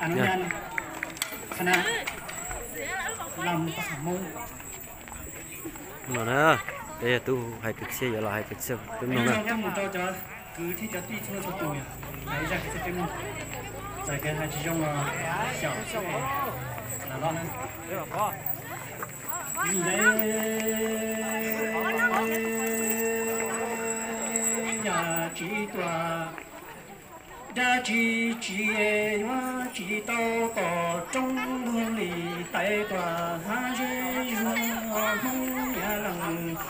Hnub no na, peb yog tub hais kwv txhiaj yuav los hais kwv txhiaj peb mloog na. Rau cov kwv thiab cov tij txhua txhua tus, hais zaj kwv txhiaj peb mloog. Txawm tias hais tsis zoo los xyaum xwb es lam loj na. Vim yam tsis tuam dab tsi tsis yuav tsis tau tom roob ntuj li, tais tuam hav zeb zuag Hmoob niam lees,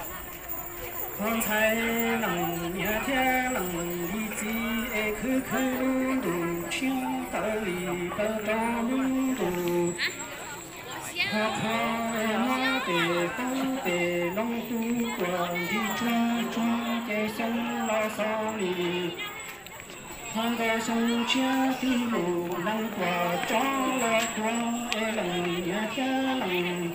ho ntxhais lees niam thiab lees li txiv es khwv khwv lub ntuj tshiab tawv li plaws rau lub ntuj. Ho qhov mob tes qub tes loo tu tuam nti tsuag tsuag ces xyoo los xaus li. Ho nkawd xyoo tshiab twg lus lees tuam tsob los tuag es lees niam thiab lees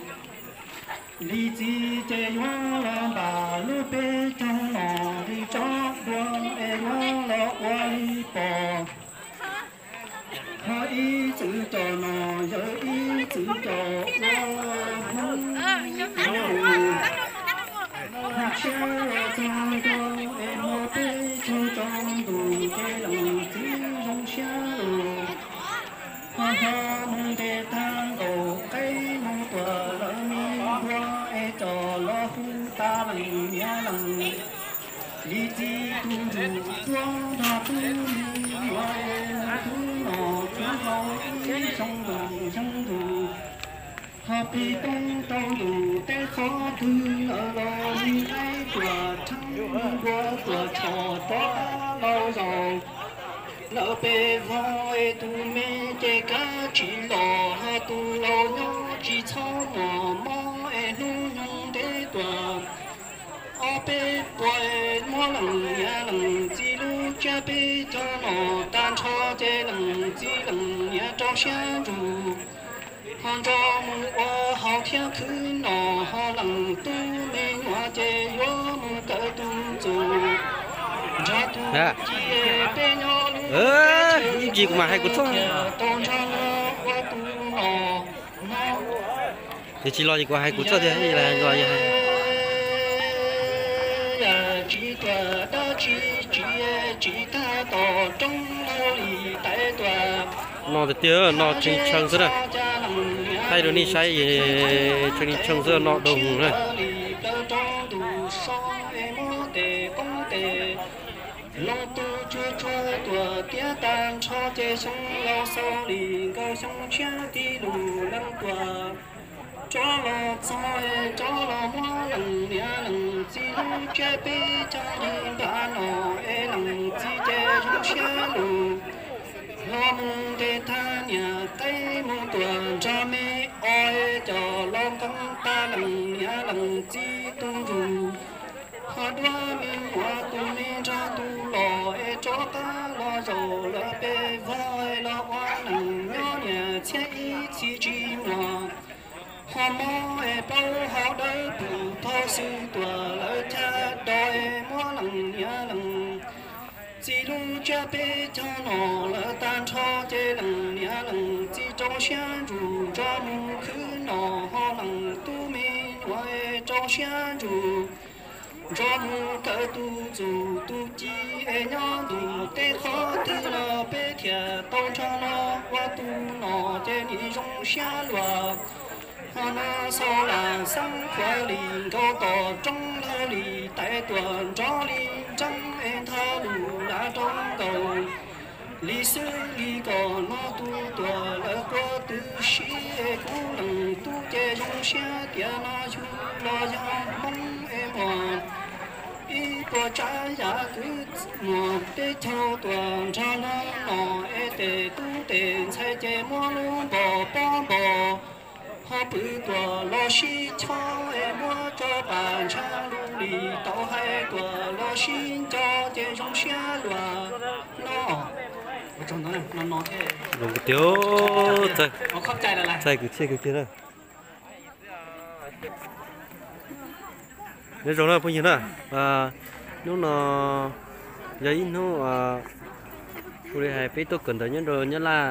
li txiv ces yuav los npam lub peb caug no li tsob dua es yuav los ua li pom. Ho ib txwm cov no yog ib txwm cov ua Hmoob tshiab los txog ntua es muaj peb caug tsob ntuj ces lees txiv zoo siab lug. Ho ho mus ntes tag nkaus qaib mus tuam lawv me npua es cov los hu tas lees niam lees li txiv tus ntsuj duab nrog tub me nyuam es mus tub no tub hlau ib xyoo ntuj xyoo ntuj. Ho pib poob rau ntuj teb qhov twg lawm los me qaib tuam rheeb me npua tuam tshos rov qab los zaum. Lawv peb vog es tus me ces kav tsis los, ho tus laus nyob tsis txhob mos mob es hnub nyoog ntev tuam. Ob peb puas muab lees niam lees txiv lub tsiab peb caug no tag nrho ces lees txiv lees niam rau siab ntsug. Ho nrog mus ua hauv thiab khwv no, ho lees tub me nyuam ces yuav mus kawm tus txuj. Nrog tus ci peb nyob lub teb chaws kuv mas hais kuv txoj thiab tau nrog luag ua tus no. Yog tsis los ces kuv hais kuv txoj thiab, yog los yog hais. Yam tsis tuam dab tsi tsis tsis tag tom roob laug li tais tuam. No tiag tiag, no tshee tshee xwb na. Thaij rau nej saib, tshee tshee xwb, no dau mus na. Plaws rau ntuj so es muab tes poob tes loo tu tsuag tsuag tuam tiab tag nrho ces xyoo laus xaus li nkawd xyoo tshiab tig lus lees tuam. Tsob los txog es tsob los muab lees niam lees txiv lub tsiab peb caug li npam no es lees txiv ces zoo siab lug. Los mus ntes tag niam qaib mus tuam nrog me os es cov los nqeeb tag lees niam lees txiv tus ntsug. Ho duab me nyuam tus me nrog tus los es rov qab los zaum lawv peb vog es los ua neej nyob niam txhiab ib txhis tsis muaj. Ho mob es plaub hau dawb pum thoj xwb tuam lawv caj do es muab lees niam lees txiv lub tsiab peb caug no lawm tag nrho ces lees niam lees txiv rau siab ntsug nrog mus khwv no ho lees tub me nyuam es rau siab ntsug nrog mus kawm tus txuj tus ci es nyob ntuj teb qhov twg los peb thiaj tau nrog no ua tus no ces nim zoo siab luag. Ho no xaus lam xeeb khuav li nkaus tom roob laug li tais tuam nrov li nreeb es ntha lus lav rau nkaus li xwb li kom no tus tuam lawv quaj twb si es kuv lees tub ces zoo siab tias no yug los yog Hmoob es muaj ib puas tsav yam kwv muam teb chaws tuam nrog lub no es tes tub tes ntxhais ces muab lub npos pob npos. Ho pw tuam los sib chob es muab tso pas ntsha lus li tau hais tuam los sib nco ces zoo siab luag no. Zoo tiag, txaij kwv txhiaj kawg kiag na. Nyob zoo na phooj ywg na, hnub no yog ib hnub Kuv li hais peb tuaj kawm ntawv nyob rau Nyab Laj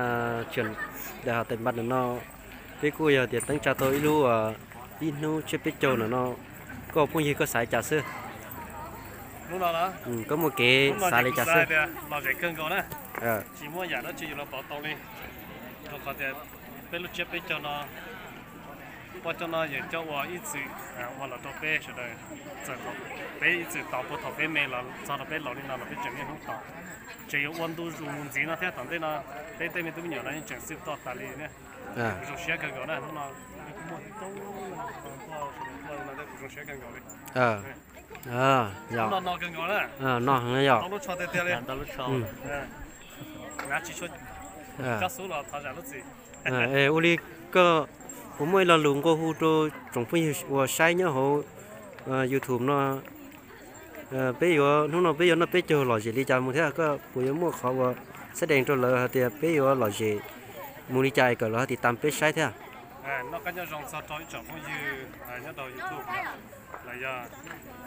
tseem daim hom teem npas ntawm no, peb kuj yog tias teeb tsa tau ib lub, ib hnub tsiab peb caug ntawm no, koj phooj ywg koj xav li cas xwb? Koj muaj kev xav li cas xwb? Tsis muaj yam dab tsi yuav los pauv tau li, rau qhov tias peb lub tsiab peb caug no, peb cov no yog cov uas ib txwm ua los rau peb sawv daws, txawm peb ib txwm tos puag thaum peb me los txog rau peb laus li no los peb tseem niaj hnub tos, tseem yuav ua ntu zus mus ntxiv no thiab. Tom ntej no peb tej me tub me nyuam no yeej tseem xwb toj tas li ne. Kuv zoo siab kawg nkaus na, hnub no kuv zoo siab kawg nkaus li. No no kawg nkaus na, no heev yom. Tau lub tsho tiag tiag li. Ua li koj puas muaj ib lo lus nqua hu rau tsoom phooj ywg uas saib nyob hauv YouTube no, peb yuav, hnub no peb yuav noj peb caug lom zem li cas mus thiab koj puas yuav muaj qhov uas xab dees rau lawv hais tias peb yuav lom zem mus li cas es kom lawv ho tiv tas peb saib thiab? Noj qab nyob zoo txog rau ib tsoom phooj ywg nyob rau YouTube los yog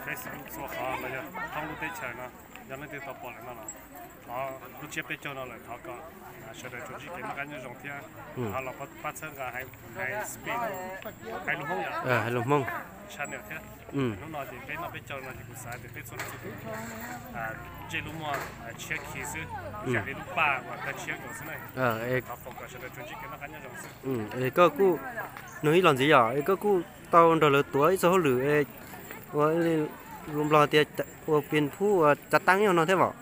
Facebook txhua qhov los yog thoob lub teb chaws no, yog leej twg tau pom lawm no los thov lub tsiab peb caug no lawm thov kom sawv daws tsuas ntsib kev noj qab nyob zoo thiab ho los pab txhawb nqa hais speed, hais lus Hmoob yom, hais lus Hmoob channel thiab. Hnub no ces peb noj peb caug no ces kuv xav tias peb txhua leej txhua tus ntsej lub muag tshiab khi xwb, yam li lub paj uas tag tshiab nkaus xwb na. Thov foom kom sawv daws tsuas ntsib kev noj qab nyob zoo xwb. Es koj kuj nug ib los ntxiv yom, es koj kuj tau nrog lawv tuav ib txoj hauj lwm ua lus Nplog tias ua pin phub ua cav taab yog no thiab os?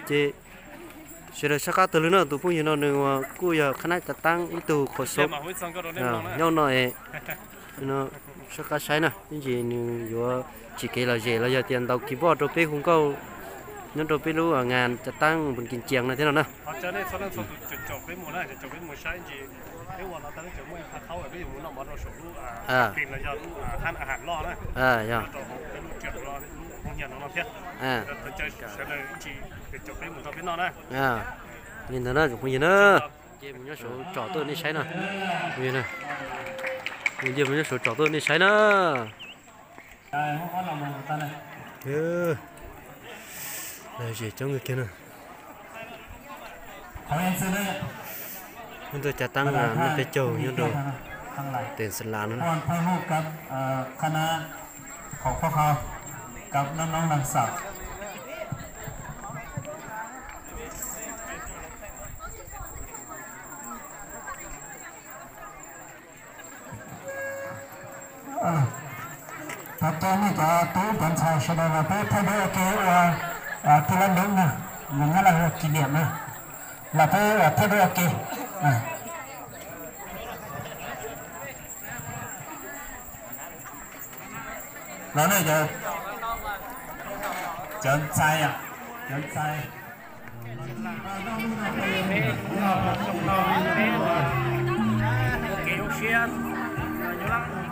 Ces sawv daws sab qab taug lw no, tus phooj ywg no nws kuj yog qhab nab cav taab ib tug qhua xoob nyob no es sab qab saib na, ib ntsis nws yuav tsim kev lom zem los yog tias ntaus keyboard rau peb hu nkauj nyob rau peb lub ngas cav taab npus kis cias no thiab no na. Li ntawd na tsoom phooj ywg na, ces mus nyob saum tsom tuaj nej saib na. Mus nyob saum tsom tuaj nej saib na. Lom zem coob kawg kiag na. Muaj tuaj cav taab noj peb caug nyob rau teem Xa Las no. Thov caw nej cov tub cov ntxhais sawv daws los peb thaij duab ua ke ua tij laug Doob na, nws nyob Laj Huab kis niam na, los peb thaij duab ua ke. Los nej cov ntxhais, cov ntxhais. Ua kev zoo siab,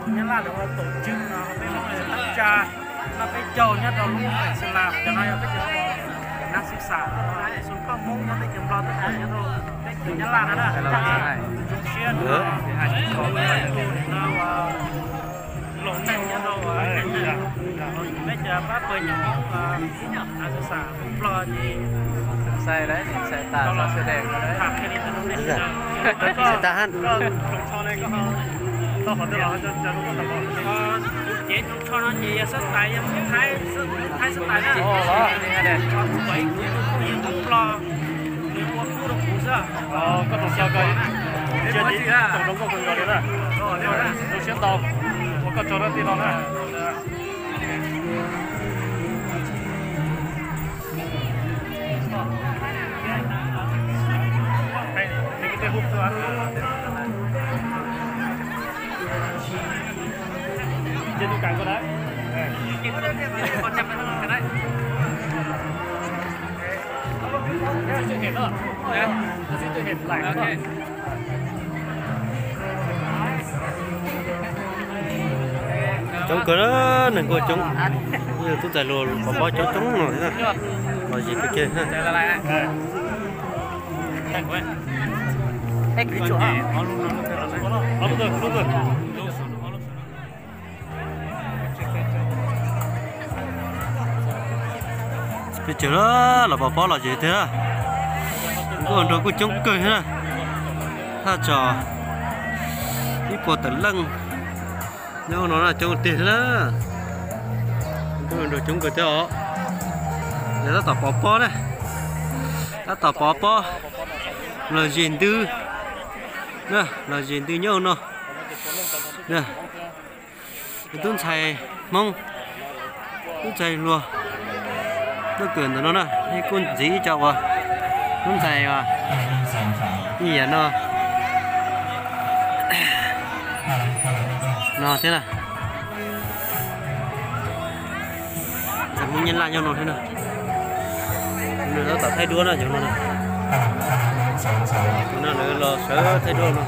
Nyab Laj lawv ua tổ chức no peb Hmoob lawv tab tsa noj peb caug nyob rau lub Xa Las, cov no yog peb cov nab xib xam xoo koj Hmoob nyob teb chaws Nplog teb chaws nyob rau teb chaws Nyab Laj no na. Zoo siab no, no, laus neeg nyob rau peb cov pab pawg nyuam Hmoob nab xib xam Nplog ces tham qhia li ntawd rau nej sawv daws. Tag hab. Ces tsoos tsho no ces yog xab tais, yog Thaib, Thaib xab tais na. Kuv kom ib kuv ib tug phooj ywg Hmoob Nplog, nws ua kub rau kuv xwb. Koj tsoos tsho ko, cia li tsoos zoo nkauj kawg nkaus li na. Zoo siab ntau, ua koj tso rau tij laug na. Coob kawg, neeg kuj coob, tub ntxhais hluas pov pob coob coob no thiab, lom zem kawg kiag. Ces los pov pob los ces tiag, nkauj nraug kuj coob kawg thiab na. Thaj tsam ib puas tawm leej nyob no na, coob tiag thiab na. Nkauj nraug coob kawg thiab os. Tab tom pov pob na, tab tom pov pob los zes ntws, los zes ntws nyob no. Tub ntxhais Hmoob, tub ntxhais hluas, tuaj kawm ntawm no na, kuj ntxiv ib co uas tub ntxhais uas ib yam no, no thiab na. Ntxhais Hmoob Nyab Laj nyob no thiab na. Nws tab tom thaij duab na, cov no na. No lawv los sawv thaij duab no.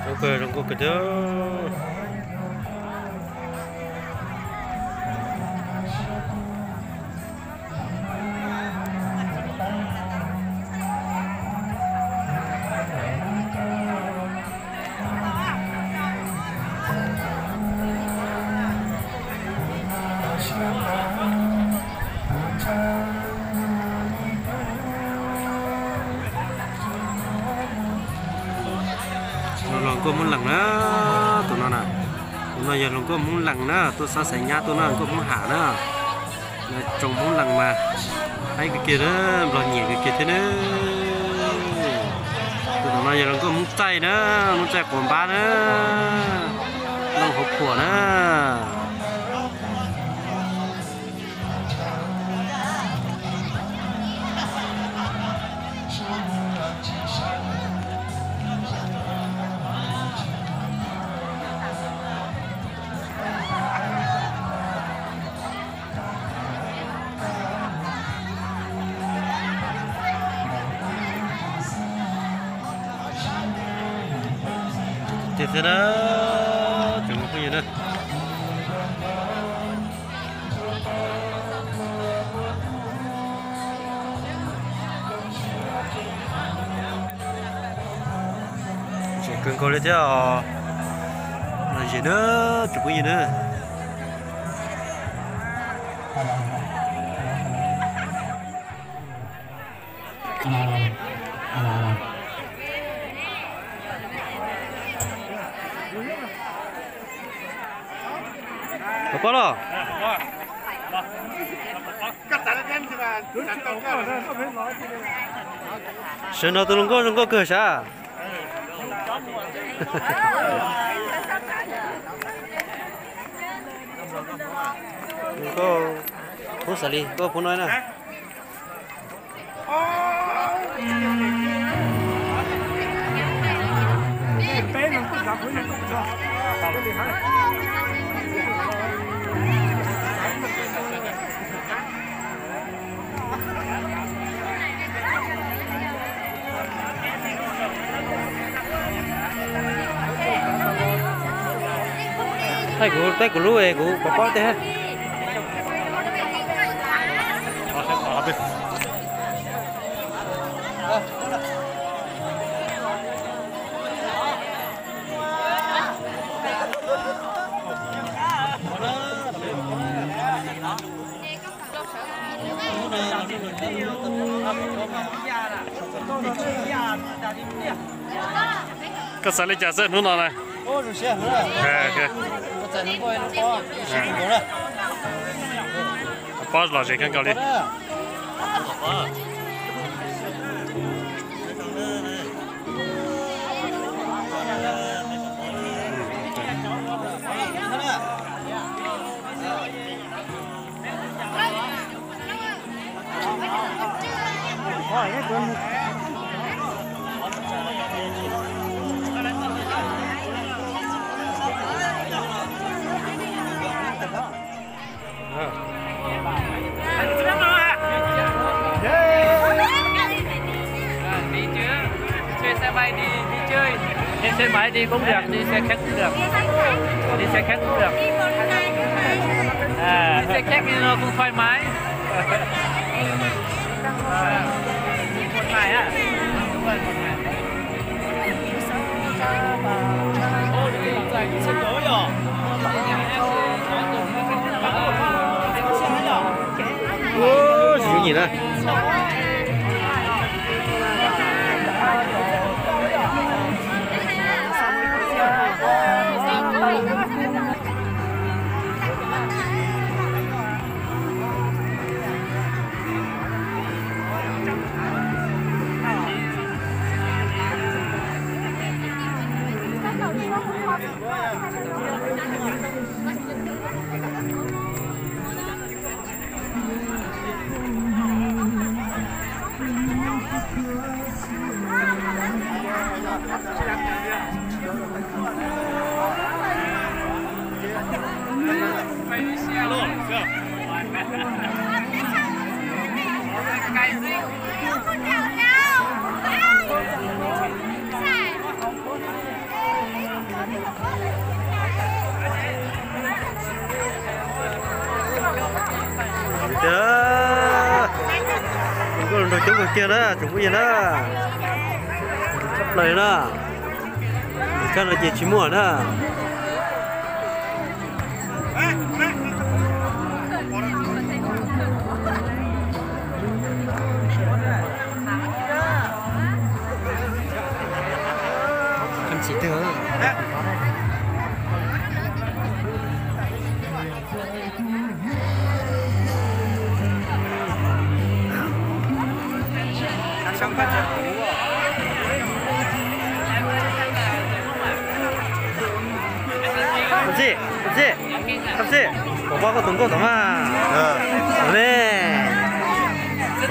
Zoo kawg, zoo nkauj kawg thiab. Los nkauj Hmoob Lees na, tus no na, tus no yog hluas nkauj Hmoob Lees na, tuaj sab xaiv nyab tuaj na, nkauj Hmoob Ham na. Tsoom Hmoob Lees mas haib kawg kiag na, nplog nyiam kawg kiag thiab na. Tus no yog hluas nkauj Hmoob Txaij na, Hmoob Txaij Quav Npab na, Looj Hauv Phuam na. Tiag thiab na, tsoom phooj ywg na. Tseem kawg nkaus li thiab os. Los zem na, tsoom phooj ywg na. Pov pob los? Sawv no tus hluas nkauj zoo nkauj kawg sav. Nkauj Hmoob Xav Lis, nkauj Hmoob no na. Thaij kuv, thaij kuv lub es kuv pov pob tiag. Koj xav li cas xwb hnub no na? Pob los zem kawg nkaus li. Xe máy đi cũng được, đi xe khách cũng được. Đi xe khách cũng được. À, đi xe khách thì nó cũng thoải mái. Một ngày á. Ui, sim nyim na. Tiag, nkauj nraug coob kawg kiag na tsoom phooj ywg na. Tshaj plaws na. Kab no ces tsis muaj na. Tab sis, tab sis, tab sis, kuv pom koj tus nkauj tod mas. Ne,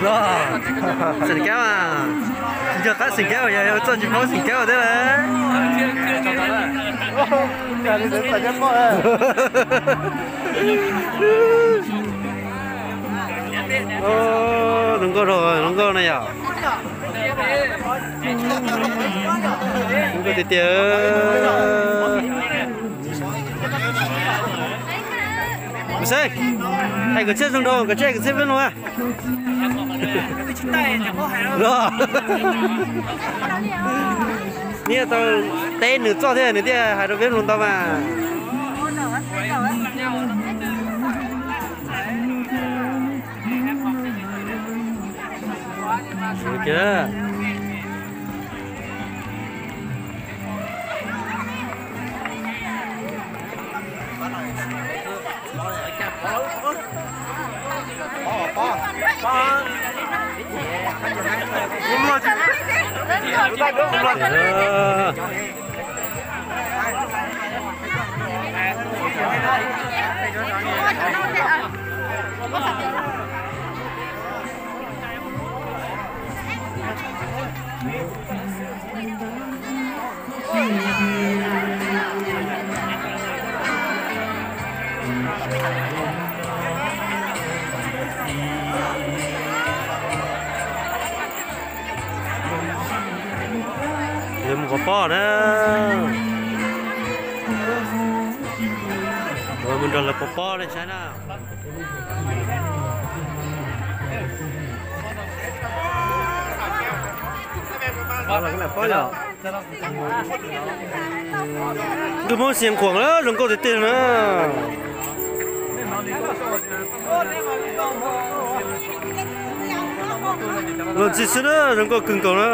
los, xeem kab mas, tsis nco qab xeem kab yog txoj tsis paub xeem kab thiab lawm. Zoo nkauj, zoo nkauj na yom. Zoo nkauj tiag tiag. Xeeb, hais kwv txhiaj zoo nraug, kwv txhiaj, kwv txhiaj peb lus. Nyiaj tau teb nws txoj thiab nws thiaj hais rau peb mloog ntau mas. Lawv mus pov pob na. Lawv mus nrog lawv pov pob nej saib na. Nkauj Hmoob Xeev Khuam na, zoo nkauj tiag tiag na. Los ntxim xwb na, zoo nkauj kawg nkaus na.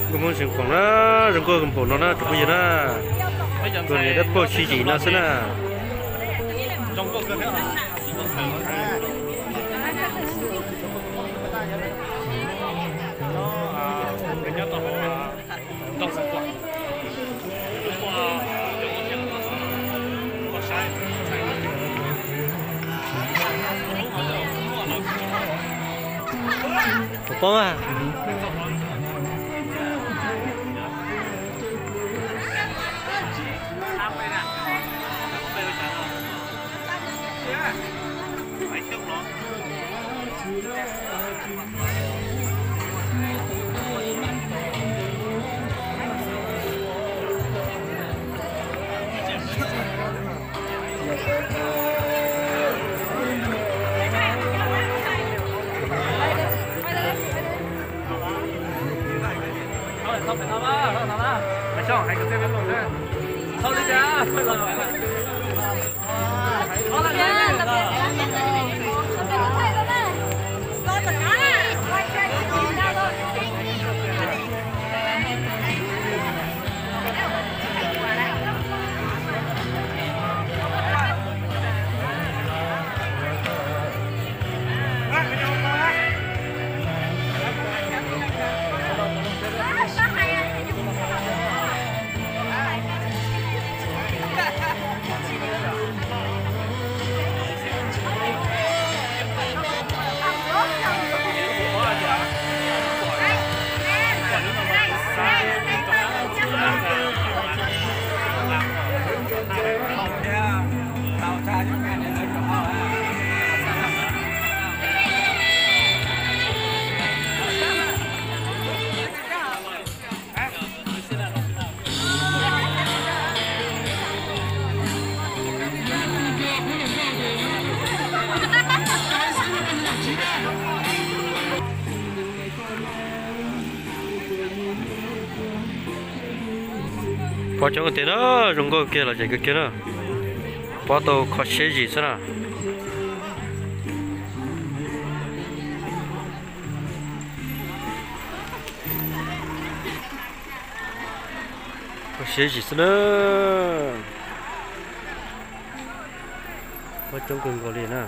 Nkauj Hmoob Xeev Khuam na, zoo nkauj npaum no na tsoom phooj ywg na. Nkauj ni dab pauj sib yim no xwb na. Pov pob mas. Pom coob tiag na, zoo nkauj kiag los ces kawg kiag na. Pom tau kho siab zim xwb na. Kho siab zim xwb na. Pom coob kawg nkaus li na.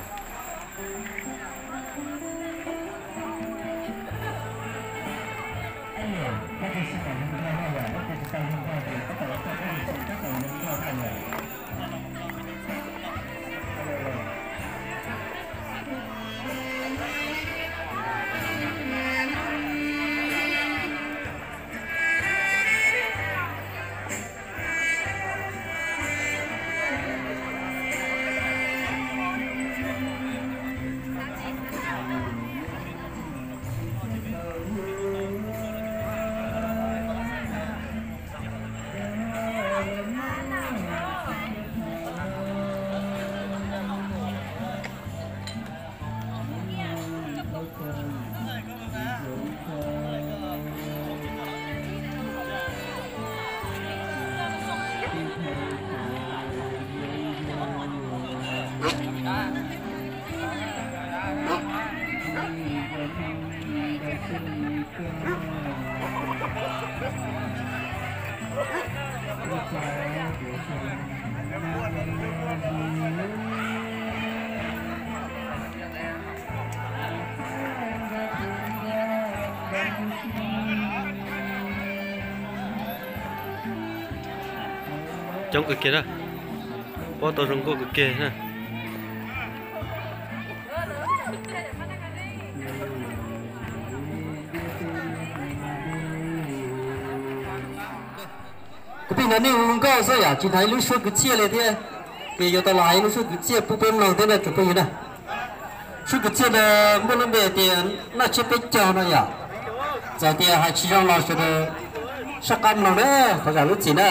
Coob kawg kiag na, pom tau zoo nkauj kawg kiag na. Kuv pheej hnov nej hu nkauj xwb yom, tsis hnov ib lub suab kwv txhiaj li thiab. Ces yuav tau los hais ib lub suab kwv txhiaj pub peb mloog thiab na tsoom phooj ywg na. Suab kwv txhiaj no muaj lub npe tias noj tsiab peb caug no yom. Txawm tias hais tsis zoo los sawv daws soj qab mloog na, qhov zam lub txim na.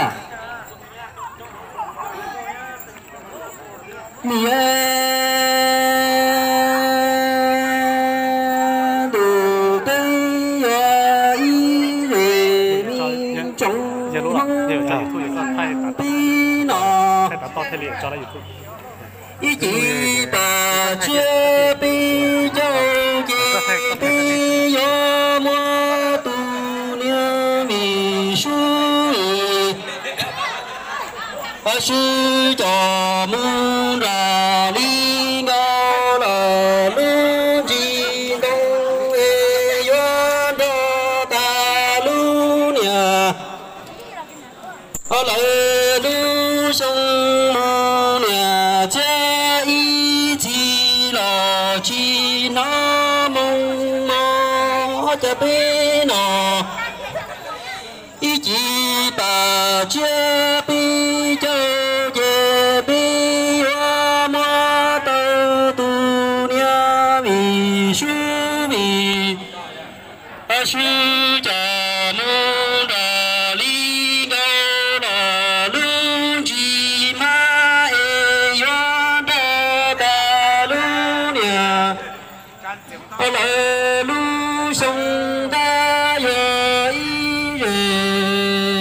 Niam ntuj teb yog ib zem me tsoom Hmoob peb no, ib ci tas tsiab peb caug ces peb yuav muab tus niam Vij Sub Vij Ho sib coj mus nram li nkauj los lub ntsis ntoo es yuav nrog tas lub niam. Ho lawv lub xyoo mus niam txiab ib txhis los tsis hnov moo mos, cas peb no ib ci tas tsiab peb caug ces peb yuav muab tau tus niam Vij Sub Vij sib coj mus nram li nkauj los lub ntsis hmab es yuav nrog tas lub niam. Lawv lub xyoo ntawd yog ib zem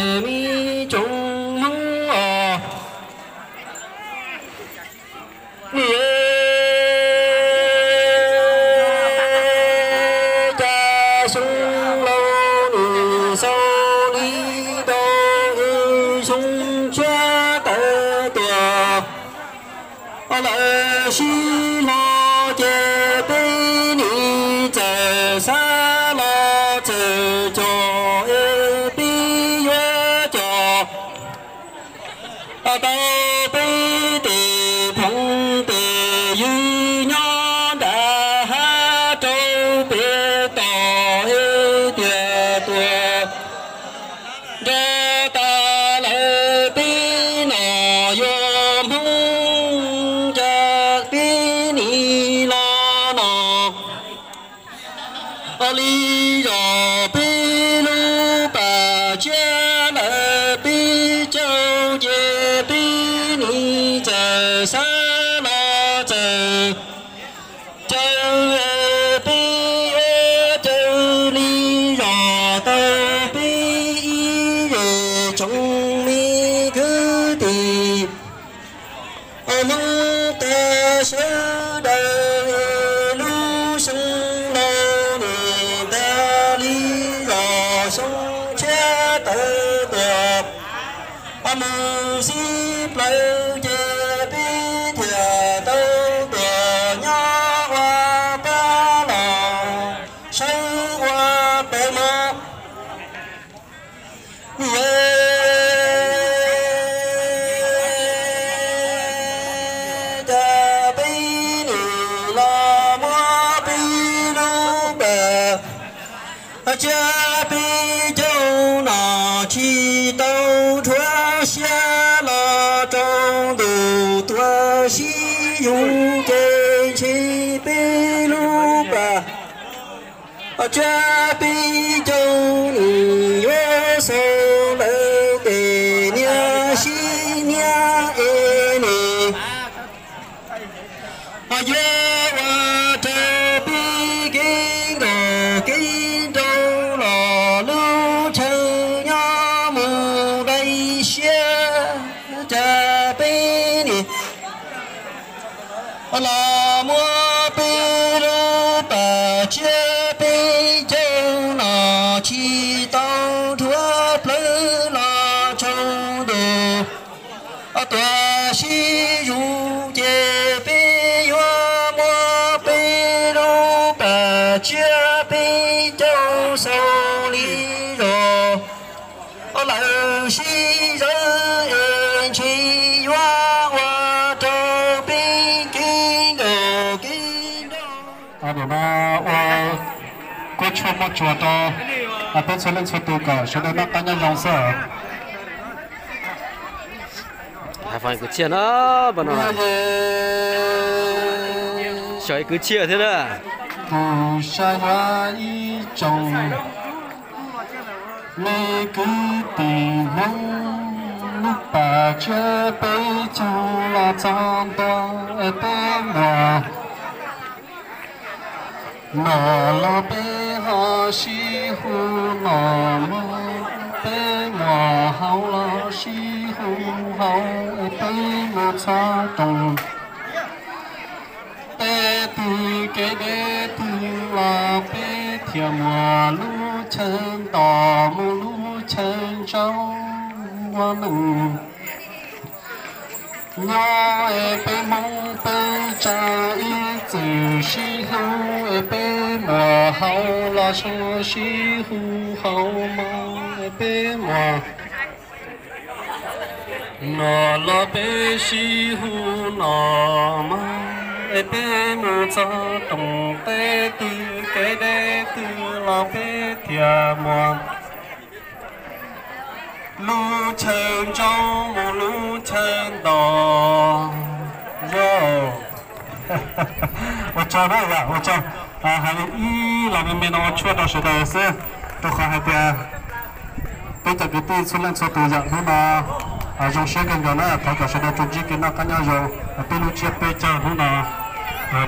Xyoo tshiab tawm tuaj, lawv sib hlo ces peb nim txawm xav los txawm cog es peb yuav cog tau peb tes phoov tes ywg nyob nram hav rau pem toj es tiag tuaj nrog tas lawv peb nom yuav Hmoob, cas peb nim los no li zos peb lub pas tsiab lawv peb caug ces peb nim txawm xav los txawm caw peb yuav caw li zos tau peb ib zej tsoom me kwv tij Hmoob tas sawv daws. Lub xyoo laus nim tag li zos xyoo tshiab tawm tuaj, mus xib plawv ces peb thiaj tau tuaj nyob ua pab los sawv ua pab mog. Cas peb nim los muab peb lub pas tsiab peb caug no tsis tau rhuav siab los rau ntuj tuaj sib yug ces ntshe peb lub pas tsiab peb caug nim yuav xaus lawm tes niaj sib niaj es nim yuav ua rau peb kev nkauj kev nraug los lub chaw nyob mus dai siab. Cas peb nim los muab peb lub pas tsiab peb caug no tsis tau rhuav plawv los tsaus ntuj tuaj sib yug ces peb yuav muab peb lub pas tsiab peb caug xaus li zos lawm sib zawv es ntshe yuav ua rau peb kev nkauj kev nraug. Nim no ua kuab tshuaj muaj tsuas rau peb txhua leej txhua tus kom sawv daws noj qab nyob zoo xwb. Kwv txhiaj no, xyov kwv txhiaj thiab na. Kuv saib hab ib tsoom me kwv tij Hmoob, lub pas tsiab peb caug los txog ntua, peb muam nom los peb ho sib hu nom mog, peb muam hau los sib hu hau, peb mus txog rooj, peb twg kev deb twg los peb thiaj muaj lub chaw ntos mus lub chaw ntsauv ua neej nyob. Es peb Hmoob peb tsa ib txwm sib hlub, es peb muam hau los sib hu hau mog, es peb muam nom los peb sib hu nom mog, es peb mus txog rooj, peb twg kev deb twg los peb thiaj muaj lub chaw ntsauv mus lub chaw ntos. Yog ua tsaug na, yog ua tsaug. Hais li ib los me me no ua tshuaj rau sawv daws xwb, rau qhov hais tias peb cov kwv tij txhua leej txhua tus yom, hnub no zoo siab kawg nkaus na, thov kom sawv daws tsuas ntsib kev noj qab nyob zoo. Peb lub tsiab peb caug hnub no,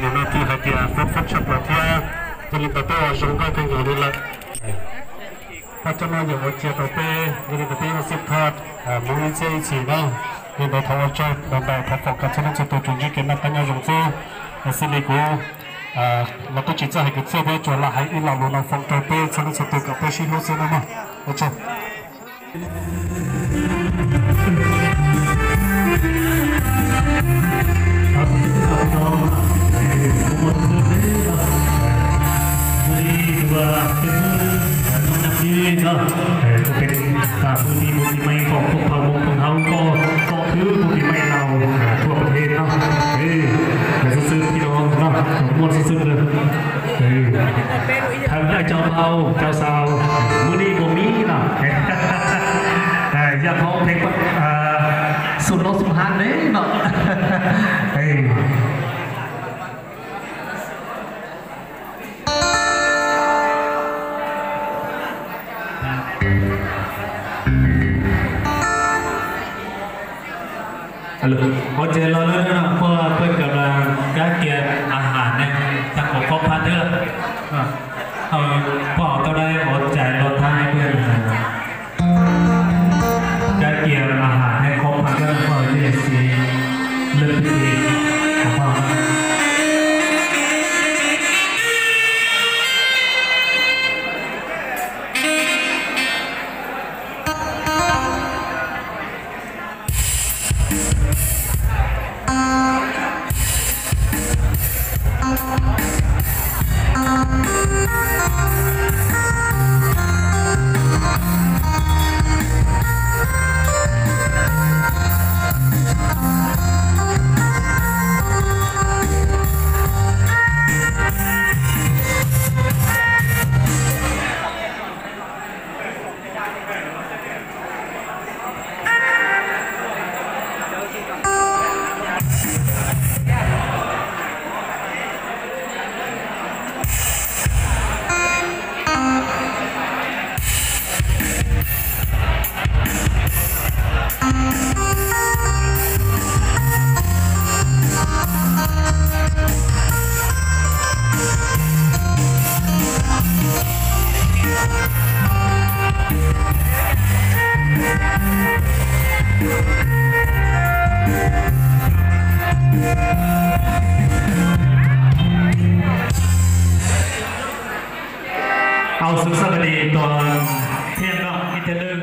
nim no thiaj hais tias fab fab tshaj plaws thiab, yog li ntawd peb ua zoo nkauj kawg nkaus li lawm. Pab coj noj yawm ua cia rau peb, yog li ntawd peb yeej xij thaj Hmoob ib txhiab ib txhis na. Li ntawd thov ua tsaug ntau ntau, thov foom kom txhua leej txhua tus tsuas ntsib kev noj qab nyob zoo xwb. Xws li kuv los twb tsis txawj hais kwv txhiaj thiab, tsuas los hais ib lo lus no foom rau peb txhua leej txhua tus kom peb sib hlub xwb na mog. Ua tsaug. Tết Nguyên đán năm nay đó, ờ, cũngเป็น, à, buổi đi, buổi đi may của phúc hậu một phần hậu của, của thứ buổi đi may nào, à,ทั่วประเทศเนาะ. Ê, là xúc xúc khi đó, đó, cũng muôn xúc xúc rồi. Ê, thằng đã cho bao, cho sao, bữa đi của Mỹ nọ. À, dạ không, thế, à, sum lốc sum han đấy nọ. Ê. Alo, ua tsaug los lawm no, peb, peb kam kab kias a has ne, tag nrho qhov phaj twb, peb hauv tau dai ua tsaug los thaj peb kab kias a has ne, qhov phaj twb peb hauv yej xis lwm tus. Hauv xwm sab kadi tos thiaj no ib teg lwg.